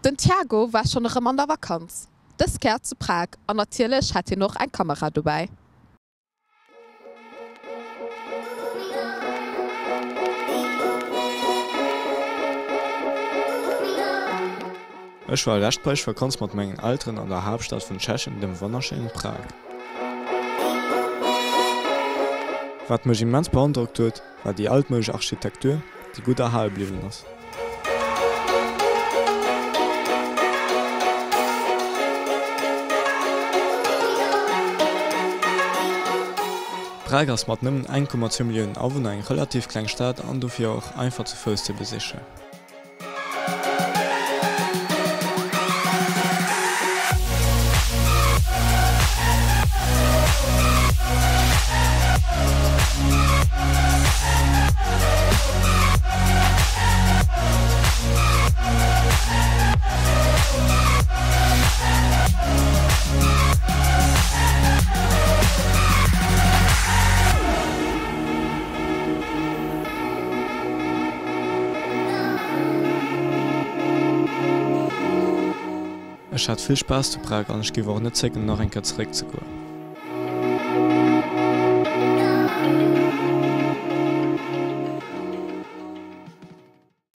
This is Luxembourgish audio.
Den Thiago war schonn erëm an der Vakanz, dës Kéier zu Prag an natierlech hat hien och eng Kamera dobäi. Ech war lescht Päischtvakanz mat mengen Elteren an der Haaptstad vun Tschechien, dem wonnerschéinen Prag. Wat mech immens beandrockt huet, war déi altmoudesch Architektur, déi gutt erhale bliwwen ass. Prag ass mat nëmmen 1,2 Milliounen Awunner eng relativ kleng Stad an dofir och einfach zu Fouss ze besichen. Ech hat vill Spaass zu Prag an ech géif och net zécken nach eng Kéier zeréck ze goen.